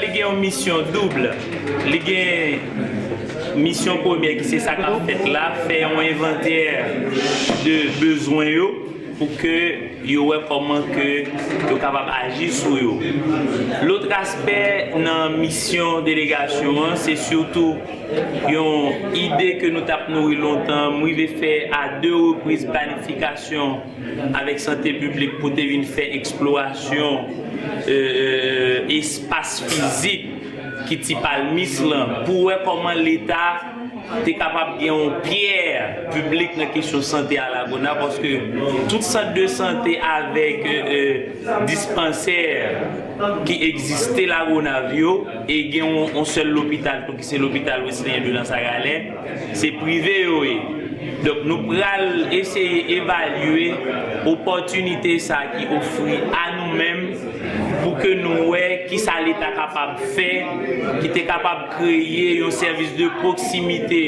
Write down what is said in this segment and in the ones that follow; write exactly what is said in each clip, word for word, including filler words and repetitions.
Li gen yon misyon doub. Li gen misyon premyè ki se sa k ap fèt la, fè yon envantè de bezwen yo pou ke yo wè kòman ke yo kapab aji sou yo. Lòt aspè nan misyon delegasyon an, se sitou yon ide ke nou t ap nouri lontan. M rive fè a de repriz planifikasyon avèk Sante Piblik pou te vin fè eksplorasyon, e, e, espas fizik ki Ti Palmis lan, pou wè kòman Leta te kapab gen yon pyè piblik nan kesyon sante a Lagonav, paske tout sant de sante avèk, e, e, dispansè ki egziste Lagonav yo, e gen yon, yon sèl lopital tou ki se lopital Wesleyen de Anse à Galets, se prive yo ye. Donk, nou pral eseye evalye opòtinite sa ki ofri a nou menm pou ke nou wè kisa Leta kapab fè, ki te kapab kreye yon sèvis de pwoksimite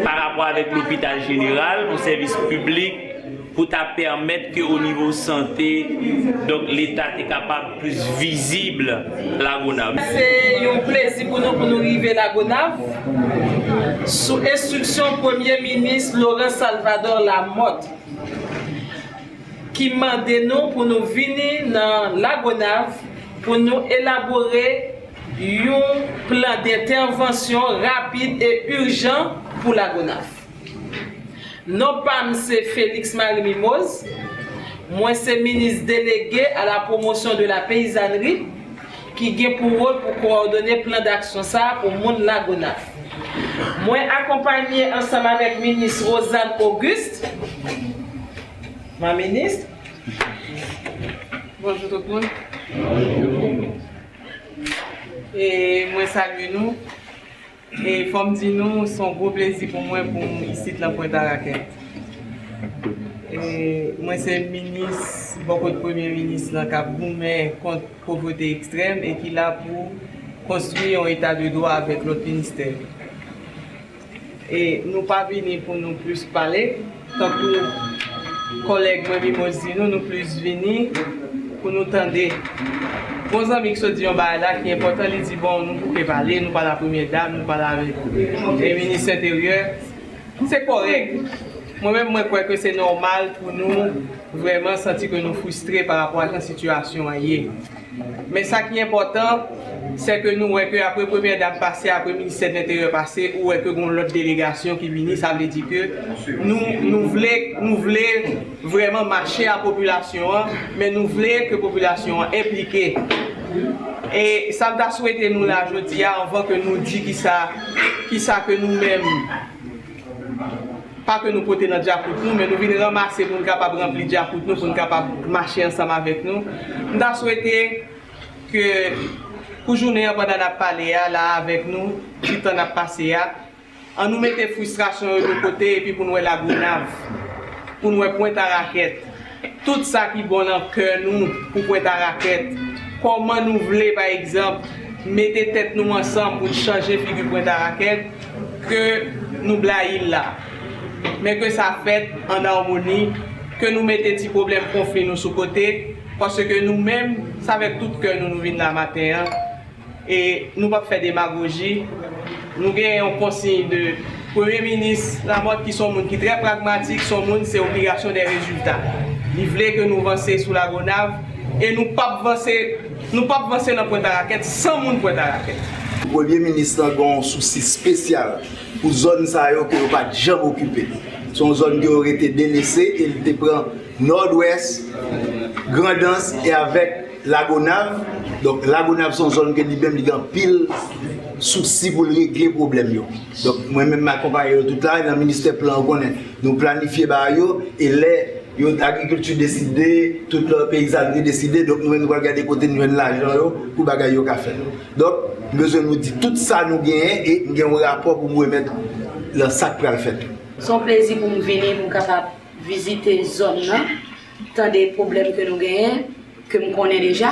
pa rapò avèk lopital jeneral, yon sèvis piblik pou ta pèmèt ke o nivo sante, donk, Leta te kapab plis vizib Lagonav. Se yon plezi pou nou, pou nou rive Lagonav sou enstriksyon Premye Minis Laurent Salvador Lamothe, ki mande nou pou nou vini nan Lagonav pou nou elabore yon plan d'entèvansyon rapid e ijan pou Lagonav. Non pa m se Félix Marie Mimose. Mwen se minis delege a la pwomosyon de la peyizanri ki gen pou wòl pou kowòdone plan d'aksyon sa a pou moun Lagonav. Mwen akonpaye ansanm avèk minis Rosanne Auguste, ma ministre. Bonjou tout moun. E mwen salye nou. E fò m di nou, se yon gwo plezi pou mwen pou m isit nan Pwent a Rakèt. E mwen se minis bò kot premye minis lan k ap goumen kont povrete ekstrèm e ki la pou konstwi yon eta de dwa avèk lòt ministè yo. E nou pa vini pou nou plis pale, tankou kòlèg mwen Mimose di nou, nou plis vini pou nou tande. Gon zanmi ki sot di yon bagay la ki enpòtan, li di, bon, nou bouke pale, nou pale a premyè dam, nou pale avèk, e, minis enteryè. Se kòrèk. Mwen menm, mwen kwè ke se nòmal pou nou vrèman santi ke nou fristre pa rapò a jan sitiyasyon an ye. Men sa ki enpòtan, se ke nou wè ke apre premyè dam pase, apre ministè de lenteryè pase, ou wè ke gon lòt delegasyon ki vini, sa vle di ke nou, nou vle, nou vle vrèman mache a popilasyon an, men nou vle ke popilasyon an enplike. E sa m ta swete nou la jodi a, anvan ke nou di kisa, kisa ke nou menm, pa ke nou pote nan djakout nou, men nou vin ranmase pou n kapab ranpli djakout nou, pou n kapab mache ansanm avèk nou. M ta swete ke pou jounen an, pandan n ap pale a, la avèk nou, ti tan n ap pase a, ann nou mete fristrasyon yo de kote epi pou n wè Lagonav, pou n wè Pwent a Rakèt. Tout sa ki bon nan kè nou pou Pwent a Rakèt. Kòman nou vle, pa egzanp, mete tèt nou ansanm pou n chanje figi Pwent a Rakèt, ke nou blayi l la. Men ke sa fèt ann amoni, ke nou mete ti pwoblèm konfli nou sou kote, paske nou menm, se avèk tout kè nou nou vin la maten an. E nou p ap fè demagoji. Nou gen yon konsiy de Premye Minis Lamothe ki se yon moun ki trè pragmatik, se yon moun, se obligasyon dè rezilta. Li vle ke nou vanse sou Lagonav e nou p ap vanse, nou p ap vanse nan Pwent a Rakèt san moun Pwent a Rakèt. Premye Minis lan gen yon sousi espesyal pou zòn sa yo ke yo pa t janm okipe. Se yon zòn ke yo rete delese e li te pran Nòdwès, Grandans e avèk Lagonav. Donk, Lagonav se yon zòn ke li menm li gen anpil sousi pou l regle pwoblèm yo. Donk, mwen menm m akonpaye yo tout la, nan ministè plan, ou konnen, nou planifye bagay yo, e lè yo, agrikilti deside, tout lòt peyizanri deside, donk nou menm nou pral gade kote n jwenn lajan yo pou bagay yo ka fèt. Donk, m bezwen nou di tout sa nou genyen e m gen yon rapò pou m remèt lan sa k pral fèt. Se yon plezi pou m vini, pou m kapab vizite zòn nan, tande pwoblèm ke nou genyen, ke m konnen deja,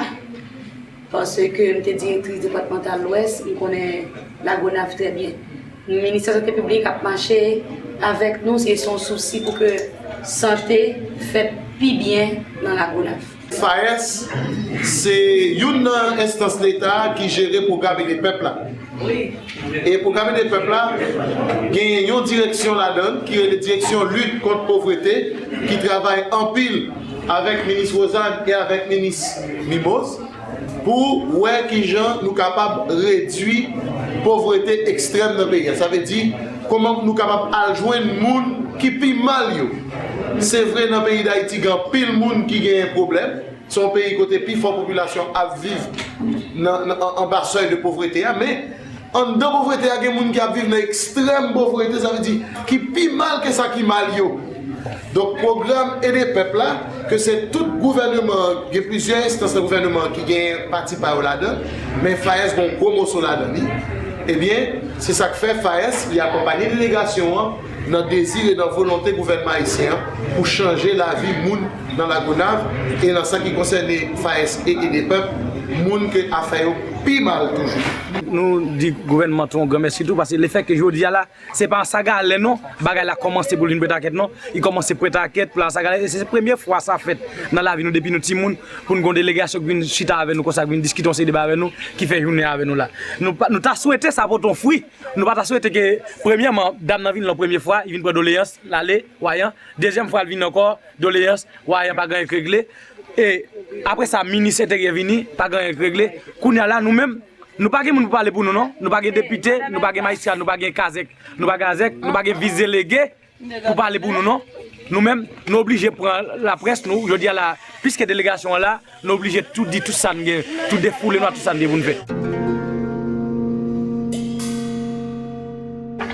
paske m te direktris depatmantal Lwès, m konnen Lagonav trè byen. Ministè Sante Piblik ap mache avèk nou, se yon sousi pou ke sante fèt pi byen nan Lagonav. FAES se youn nan enstans Leta ki jere pwogram Ede Pèp la. E pwogram Ede Pèp la gen yon direksyon ladan l ki rele Direksyon Lit Kont Povrete, ki travay anpil avèk minis Rosanne e avèk minis Mimos pou wè kijan nou kapab redui povrete ekstrèm nan peyi a. Sa vle di, kòman nou kapab al jwenn moun ki pi mal yo. Se vre, nan peyi Dayiti, gen anpil moun ki genyen pwoblèm. Se yon peyi kote pifò popilasyon ap viv nan, nan, an, anba sèy de povrete a, men anndan povrete a, gen moun ki ap viv nan ekstrèm povrete, sa vle di ki pi mal ke sa ki mal yo. Donk, pwogram Ede Pèp la, ke se tout gouvèneman an, gen plizyè enstans nan gouvèneman an ki gen pati pa yo ladan, men FAES gen yon gwo moso ladan li. Ebyen, se sa k fè FAES, li akonpanye delegasyon an nan dezi e nan volonte gouvènman ayisyen an pou chanje lavi moun nan Lagonav, e nan sa ki konsène FAES e Ede Pèp, moun ke afè yo pi mal toujou. Nou di gouvènman tou yon gran mèsi tou, paske lefètke jodi a la, se pa an saga lè non, bagay la kòmanse pou l vin pran takèt non, li kòmanse pran takèt pou l an saga lè, e se premye fwa sa fèt nan lavi nou depi nou timoun, pou n gen yon delegasyon ki vin chita avè nou konsa, ki vin diskite yon seri de bagay avè nou, ki fè jounen avè nou la. Nou pa, nou ta swete sa pote yon fwi, nou pa ta swete ke, premyèman, dam nan vin la yon premye fwa, li vin pran doleyans, l ale, Wayan, dezyèm fwa l vin ankò, doleyans, Wayan pa gen anyen k regle. E apre sa, minis enteryè vini, pa gen anyen k regle. Kounye a la, nou menm, nou pa gen moun pou pale pou nou non. Nou pa gen depite, nou pa gen majistra, nou pa gen kazèk, nou pa gen azèk, nou pa gen vis delege pou pale pou nou non. Nou menm, nou oblije pran laprès nou, jodi a la, piske delegasyon an la, nou oblije tou di tout sa n gen, tou defoule nou a tout sa n gen pou n fè.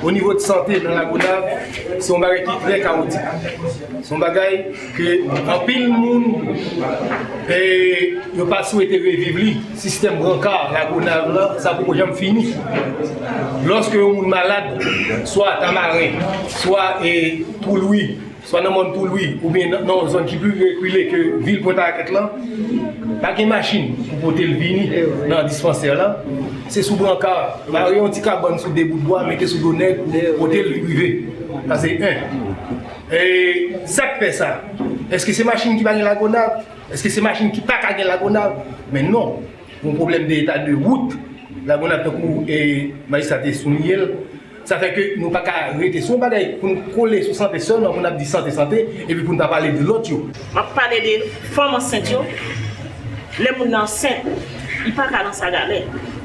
O nivo de sante nan Lagonav, se yon bagay ki trè kawotik. Se yon bagay ke anpil moun, e, yo pa swete reviv li. Sistèm branka Lagonav la, sa poko janm fini. Lòske yon moun malad, swa Tamaren, swa, e, Twou Lwi, swa nan mòn Twou Lwi, oubyen nan, nan yon zòn ki pi rekile ke vil Pwent Rakèt lan, pa gen machin pou pote l vini nan dispansè la. Se sou branka, mare yon ti kabann sou de bout bwa, mete sou do nèg, pote l rive. Sa se en. E sa k fè sa? Èske se machin ki pa gen Lagonav? Èske se machin ki pa ka gen Lagonav? Men non. Yon pwoblèm de eta de wout. Lagonav, tankou, e, majistra te souliye l. Sa fè ke nou pa ka rete sou yon bagay pou n kole sou sante sèlman, pou n ap di sante, sante, epi pou n pa pale de lòt yo. M ap pale de fanm ansent yo. Lè moun nan ansent, li pa ka nan sa galè.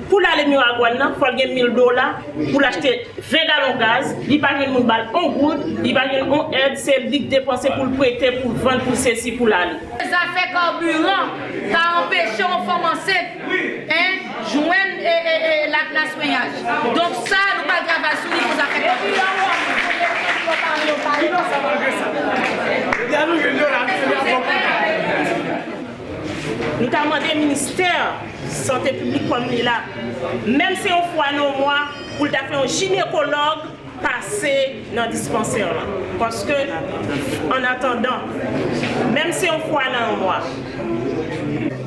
Pou l ale Miragwàn nan, fò l gen mil dola pou l achte ven galon gaz, li pa jwenn moun ba l on goud, li pa jwenn on èd, se li k depanse pou l prete, pou l vann, pou l sesi, pou l ale. Zafè kabiran ka anpeche yon fanm ansent, en, jwenn, e, e, e, la, laswenyaj. Donk sa, nou pral travay sou li pou zafè kabiran. Nou ta mande ministè sante piblik kòm li la, menm se yon fwa nan yon mwa, pou l ta fè yon jinekològ pase nan dispansè la. Paske, an atandan, menm se yon fwa nan yon mwa.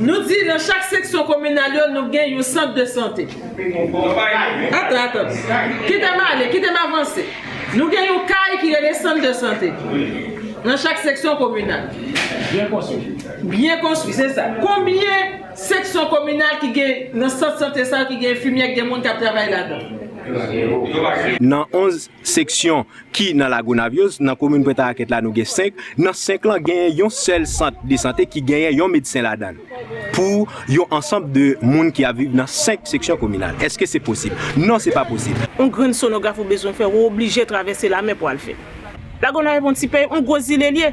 Nou di nan chak seksyon kominal yo, nou gen yon sant de sante. Atann, atann. Kite m ale, kite m avanse. Nou gen yon kay ki rele sant de sante nan chak seksyon kominal. Byen konstwi. Byen konstwi, se sa. Konbyen seksyon kominal ki gen nan sant sante sa yo ki gen enfimyè, ki gen moun k ap travay ladan? Nan onz seksyon ki nan Lagonav yo, nan komin Pwent Rakèt la, nou gen senk. Nan senk lan, genyen yon sèl sant de sante ki genyen yon medsen ladan l pou yon ansanm de moun ki ap viv nan senk seksyon kominal. Èske se posib? Non, se pa posib. Yon grenn sonograf ou bezwen fè, ou oblije travèse lamè pou al fè. Lagonav se yon ti peyi, yon gwo zile l ye.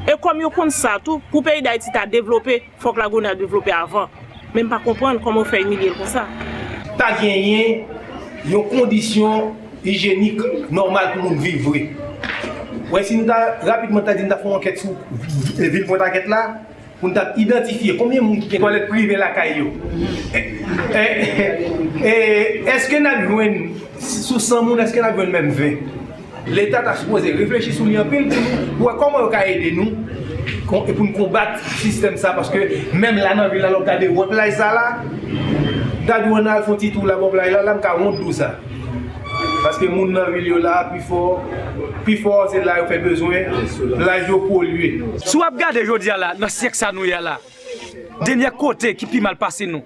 E kòm yo konn sa tou, pou peyi Dayiti ta devlope, fòk Lagonav devlope avan. Men m pa konprann kòman yo fè imilye l konsa. Pa genyen yon kondisyon ijyenik nòmal pou moun viv vre. Wè, si nou ta rapidman ta di nou ta fè yon ankèt sou vil Pwent Rakèt la, pou n t ap idantifye konbyen moun ki gen twalèt prive lakay yo. E, e, e, èske n ap jwenn, sou san moun, èske n ap jwenn menm ven? Leta ta sipoze reflechi sou li anpil pou nou, pou wè kòman yo ka ede nou, kon-, e pou n konbat sistèm sa, paske menm la nan vil la, lè w gade wòt laj sa la, gade w ann al fè yon ti tou la bò plaj la, la m ka wont di w sa. Paske moun nan vil yo la, pifò, pifò se la yo fè bezwen, plaj yo polye. Si w ap gade jodi a la, nan syèk sa nou ye a la, dènyè kote ki pi mal pase nou.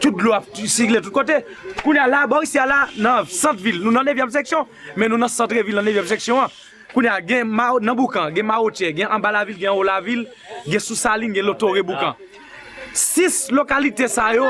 Tout dlo ap sikile tout kote. Kounye a la, bò isi a la, nan sant vil, nou nan nevyèm seksyon, men nou nan sant vil, nan nevyèm seksyon an. Kounye a, gen ma-, nan Boukan, gen Mawotyè, gen anba lavil, gen anwo lavil, gen sou Salin, gen Lotoré Boukan. Sis lokalite sa yo,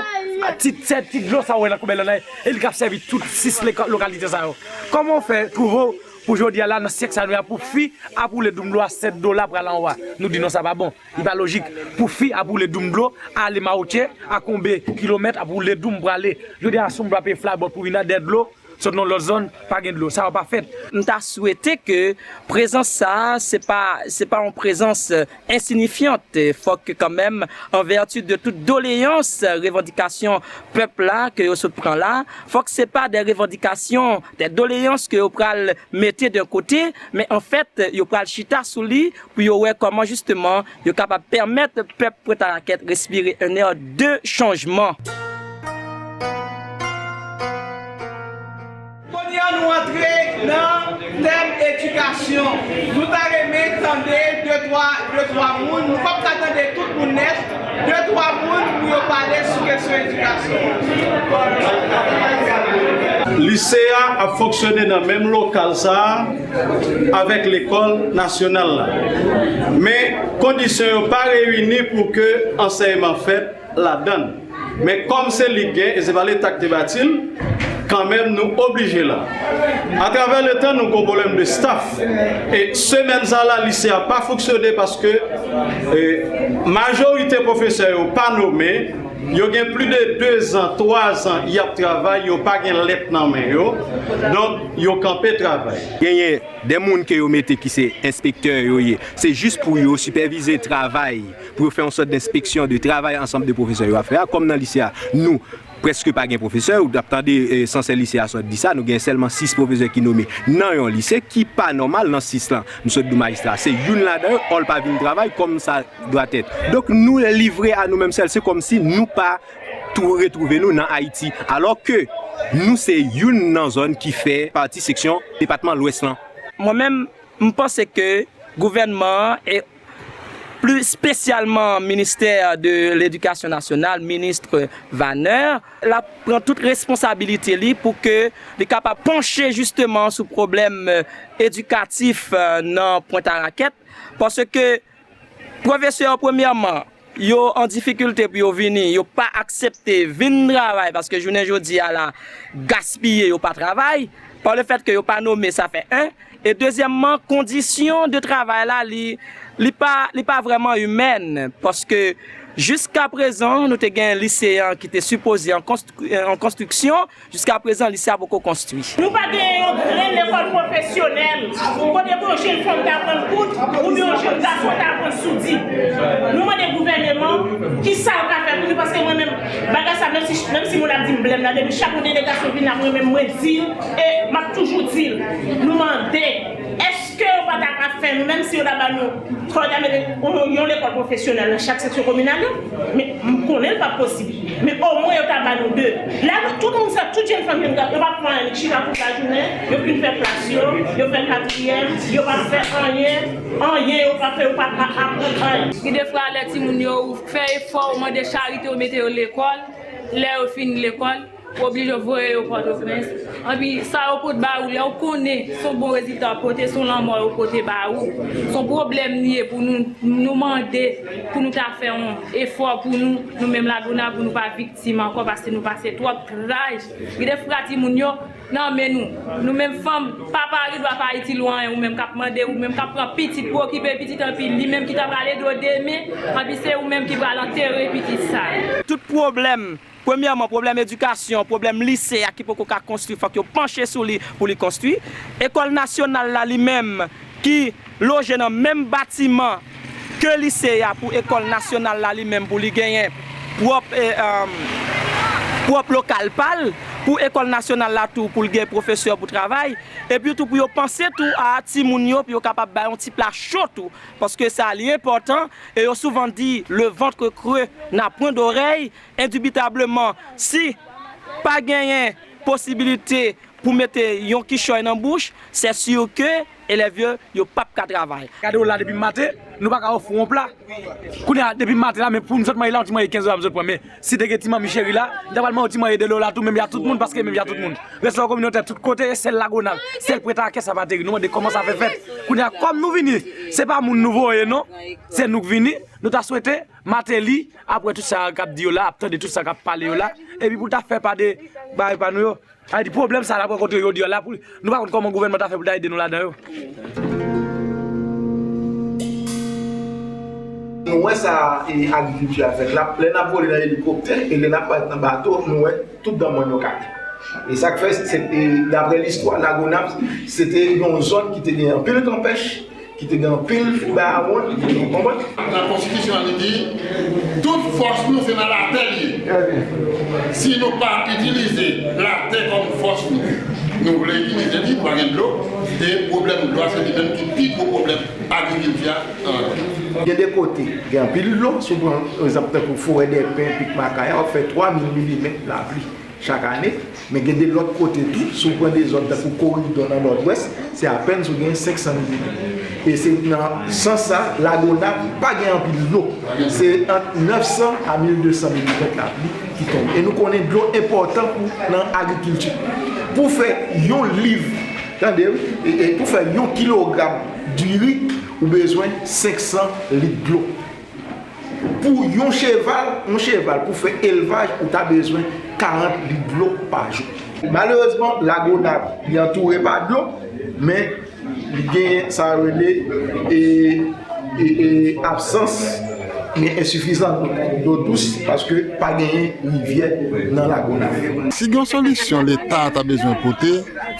ti, ti dlo sa w wè nan koubèl la, e li k ap sèvi tout sis leka-, lokalite sa yo. Kòman w fè twouve w pou jodi a la, nan syèk sa nou ye a, pou fi ap woule doum dlo a sèt dola pral anwo a? Nou di non, sa pa bon. Li pa lojik pou fi ap woule doum dlo, ale Mawotyè, a konbe kilomèt ap woule doum prale. Jodi a, si w ap peye flabòt pou vin nan dèyè dlo, sot nan lòt zòn, pa gen dlo. Sa a pa fèt. M ta swete ke prezans sa a, se pa, se pa yon prezans, euh, ensinifyant. Fòk ke kanmenm, an vèti de tout doleyans, revandikasyon pèp la ke yo sot pran la, fòk se pa de revandikasyon, de doleyans ke yo pral mete de kote, men anfèt, yo pral chita sou li pou yo wè kòman jisteman yo kapab pèmèt pèp Pwent a Rakèt respire un air de changement. Kounye a nou antre nan tèm edikasyon. Nou ta renmen tande de twa, de twa moun. Nou p ap ka tande tout moun nèt. De twa moun pou yo pale sou kesyon edikasyon. Lise a ap fonksyone nan menm lokal sa a avèk lekòl nasyonal la. Men kondisyon yo pa reyini pou ke ansèyman fèt ladan l. Men kòm se li k gen, e se pa Leta k te bati l, kanmenm nou oblije la. Atravè letan, nou gon pwoblèm de staff. E semèn sa la, lise a pa fonksyone paske, e, majorite pwofesè yo pa nome. Yo gen plis de dezan, twazan y ap travay, yo pa gen lèt nan men yo. Donk, yo kanpe travay. Genyen de moun ke yo mete ki se enspektè yo ye. Se jis pou yo sipèvize travay, pou yo fè yon sòt denspeksyon de travay ansanm de pwofesè yo ap fè a. Kòm nan lise a, nou prèske pa gen pwofesè, ou t ap tande, eh, sansè lise a sot di sa, nou gen sèlman sis pwofesè ki nome nan yon lise ki pa nòmal nan sis lan. M sot di w majistra, se youn ladan yo, ò l pa vin travay kòm sa dwa tèt. Donk, nou livre a nou menm sèl, se kòmsi nou pa tou retwouve nou nan Ayiti, alò ke nou se youn nan zòn ki fè pati seksyon depatman Lwès lan. Mwen menm, m panse ke gouvènman an, e pli espesyalman ministè de ledikasyon nasyonal, minis Vanner, l ap pran tout responsabilite li pou ke li kapab panche jisteman sou pwoblèm, eh, edikatif, eh, nan Pwent a Rakèt, paske pwofesè yo, premyèman, yo an difikilte pou yo vini, yo pa aksepte vin travay, paske jounen jodi a la, gaspiye, yo pa travay, pa le fèt ke yo pa nome, sa fè en. E dezyèmman, kondisyon de travay la, li, li pa, li pa vrèman imèn, paske jiska prezan, nou te gen lise a ki te sipoze an konstri-, an konstriksyon, jiska prezan, lise a poko konstwi. Nou pa gen yon grenn lekòl pwofesyonèl, kote pou yon jenn fanm ta aprann koud, oubyen yon jenn gason ta aprann soudi. Nou mande gouvèneman, ki sa l ka fè pou nou, paske mwen menm, bagay sa, menm si, menm si moun ap di m blèm la, depi chak yon delegasyon vin la, mwen menm, mwen di l, e m ap toujou di l, nou mande, èske yo pa ta ka fè, nou menm si yo ta ba nou, fò yo ta mete yon, yon lekòl pwofesyonèl nan chak seksyon kominal yo, men m konnen l p ap posib. Men omwen yo ta ba nou de. La, nou, tout moun sa, tout jenn fanm yo, yo p ap fè anyen, chita tout lajounen, yo fin fè plas yo, yo fè katriyèm, yo p ap fè anyen, anyen yo p ap fè, yo p ap a-, aprann anyen. Gen de fwa, lè timoun yo, ou fè efò, ou mande charite, ou mete yo lekòl, lè yo fin lekòl, ou oblije voye yo Pòtoprens. Anpi sa yo pote ba ou, lè ou konnen se yon bon rezilta yo pote, se yon lanmò yo pote ba ou. Se yon pwoblèm li ye pou nou, nou mande pou nou ta fè yon efò pou nou, nou menm Ladwona, pou nou pa viktim ankò, paske nou pase twòp raj. Gen de fwa timoun yo nan men nou. Nou menm fanm, papa gen dwa pa itil ou anyen, ou menm k ap mande, ou menm k ap pran pitit pou okipe pitit, anpi li menm ki ta pral ede w demen, anpi se ou menm ki pral antere pitit sa. Tout pwoblèm, premyèman, pwoblèm edikasyon, pwoblèm lise a ki poko ka konstwi, fòk yo panche sou li pou li konstwi. Ekòl nasyonal la, li menm, ki loje nan menm batiman ke lise a, pou ekòl nasyonal la, li menm, pou li genyen pwòp, e, um, pwòp lokal pa l, pou ekòl nasyonal la tou, pou l gen pwofesè pou travay, epi tou pou yo panse tou a timoun yo, pou yo kapab bay yon ti pla cho tou, paske sa li enpòtan, e yo souvan di, le ventre creux n'a point d'oreille, endibitableman, si pa genyen posibilite Pou mete yon kichòy nan bouch, c'est sûr que elèv yo, yo p ap ka travay. Gade w la depi maten, nou pa ka ofri w yon pla. Kounye a, depi maten la, men pou nou sot manje la, nou ti manje kenz dola m sot pran. Men si te gen ti manmi cheri la, m ta pral mande w ti manje de dola tou, menm jan tout moun, paske menm jan tout moun. Restaurant communautaire tout kote, e sèl Lagonav, sèl Pwentayakèt sa pa teri. Nou mande kòman sa fè fèt. Kounye a, kòm nou vini, se pa moun nou voye non, se nou k vini. Nou ta swete Martelly, apre tout sa k ap di yo la, ap tande tout sa k ap pale yo la, epi pou l ta fè pa de bagay pa nou yo. Sa vle di pwoblèm sa n ap rankontre jodi a la, pou nou pa konn kòman gouvènman ta fè pou l ta ede nou ladan yo. Nou wè sa e agrikilti a fèt la, lè n ap vole nan elikoptè e lè n ap parèt nan bato, nou wè tout dan mòn yo kale. E sa k fè, se, e, daprè listwa, Lagonav se te yon zòn ki te gen anpil kanpèch, ki te gen anpil bagay a wonn, ou konprann? Nan konstitisyon an, li di, tout fòs nou se nan latè li ye. Si nou pa itilize latè kòm fòs nou, nou vle itilize li, pa gen dlo, e pwoblèm dlo a se li menm ki pi gwo pwoblèm agrikilti a an. Gen de kote, gen anpil dlo, si w pran egzanp tankou Forèdèpen, Pik Makaya, w ap fè twa mil milimèt lapli chak ane, men gen de lòt kote tou, si w pran de zòn tankou Koridon nan Nòdwès, se apèn si w gen senk san milimèt. E se nan sans sa, Lagonav pa gen anpil dlo. Se ant nèf san a mil de san milimèt lapli ki tonbe. E nou konnen dlo enpòtan pou nan agrikilti. Pou fè yon liv, tande wi, e, e pou fè yon kilogram diri, ou bezwen senk san lit dlo. Pou yon cheval, yon cheval pou fè elvaj, ou ta bezwen karant lit dlo pa jou. Malerezman, Lagonav, li antoure pa dlo, men li gen sa yo rele e, e, e, absans, men ensifizan dlo dous, paske pa genyen rivyè nan Lagonav. Si gen yon solisyon Leta ta bezwen pote,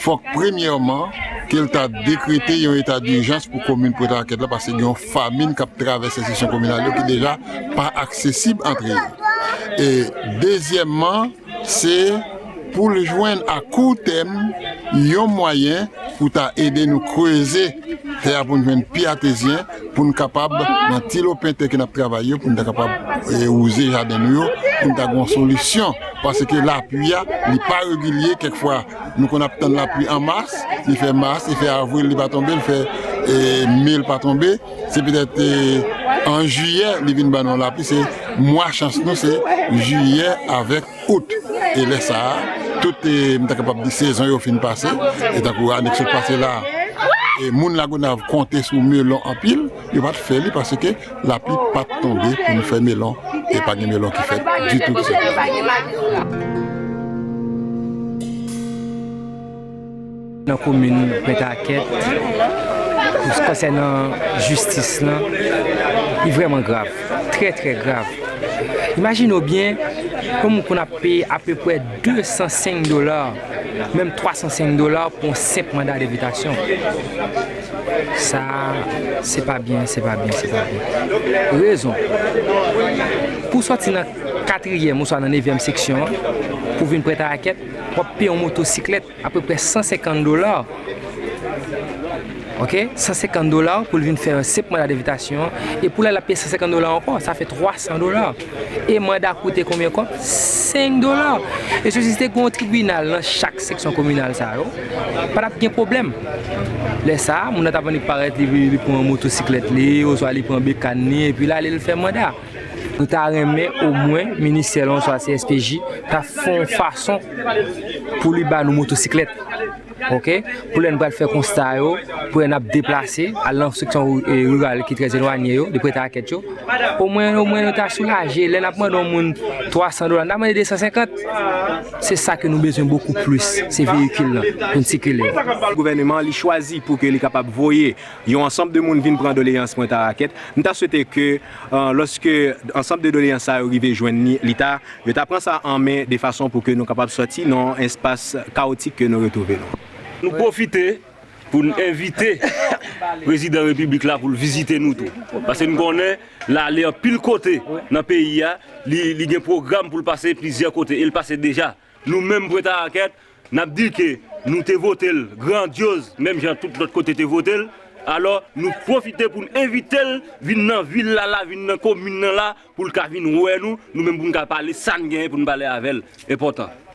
fòk premyèman ke l ta dekrete yon eta dijans pou komin Pwentayakèt la, paske gen yon famin k ap travèse enstitisyon kominal yo ki deja pa aksesib antre yo. E dezyèmman, se pou l jwenn a kou tèm yon mwayen pou ta ede nou kreze tè a pou n jwenn pi atezyen, pou n kapab, nan ti lopen tè ke n ap travay yo, pou n ta kapab e, wouze jaden nou yo, pou n ta gen yon solisyon. Paske lapli a, li pa regilye, kèk fwa, nou konn ap tann lapli an mas, li fè mas, li fè avril, li pa tonbe, li fè e, me, li pa tonbe. Se petèt e, an jiyè, li vin ban nou lapli, se mwa chans nou, se jiyè avèk out. E lè sa a, tout, e, m ta kapab di sezon yo fin pase, e tankou ane k sot pase la, e, moun Lagonav konte sou melon anpil, yo pa t fè li paske lapli pa t tonbe pou nou fè melon, e pa gen melon ki fèt ditou ki sot. Nan komin Pwentayakèt, konsènan jistis lan, li vrèman grav, trè, trè grav. Imajine w byen, yon moun konn ap peye apeprè de san senk dola, menm twa san senk dola pou yon senp manda devitasyon. Sa, se pa byen, se pa byen, se pa byen. Rezon, pou w sòti nan katriyèm oswa nan nevyèm seksyon an, pou w vin Pwentayakèt, w ap peye yon motosiklèt apeprè san senkant dola. Oke? San senkant dola pou l vin fè yon senp manda devitasyon. E pou l al ap peye san senkant dola ankò, sa fè twa san dola. E manda koute konbyen kòb? Senk dola. E si te gen yon tribinal nan chak seksyon kominal sa yo, pa t ap gen pwoblèm. Lè sa a, moun nan t ap annik parèt, li, li pran motosiklèt li, oswa li pran bekàn li, epi l ale l fè manda. Nou ta renmen omwen ministè lan oswa C S P J ta fè yon fason pou li ba nou motosiklèt. Oke? Pou lè n pral fè konsta yo, pou lè n ap deplase, al nan seksyon riral ki trè elwanye yo, de Pwentayakèt yo, omwen, omwen nou ta soulaje. Lè n ap mande yon moun twa san dola, n ta mande de san senkant. Se sa ke nou bezwen bokou plis, se veyikil lan, pou n sikile. Gouvèneman an, li chwazi pou ke li kapab voye yon ansanm de moun vin pran doleyans Pwentayakèt. M ta swete ke, e, lòske ansanm de doleyans sa yo rive jwenn li, li ta, yo ta pran sa an men de fason pou ke nou kapab sòti nan yon espas kawotik ke nou retwouve nou. Nou pwofite pou n envite Prezidan Repiblik la pou l vizite nou tou. Paske n konnen l ale anpil kote nan peyi a, li, li gen pwogram pou l pase plizyè kote, e l pase deja. Nou menm Pwentayakèt, n ap di ke nou te vote l grandyoz, menm jan tout lòt kote te vote l. Alò, nou pwofite pou n envite l vin nan vil la, la, vin nan komin nan la, pou l ka vin wè nou, nou menm pou n ka pale sa n genyen pou n pale avè l. Enpòtan.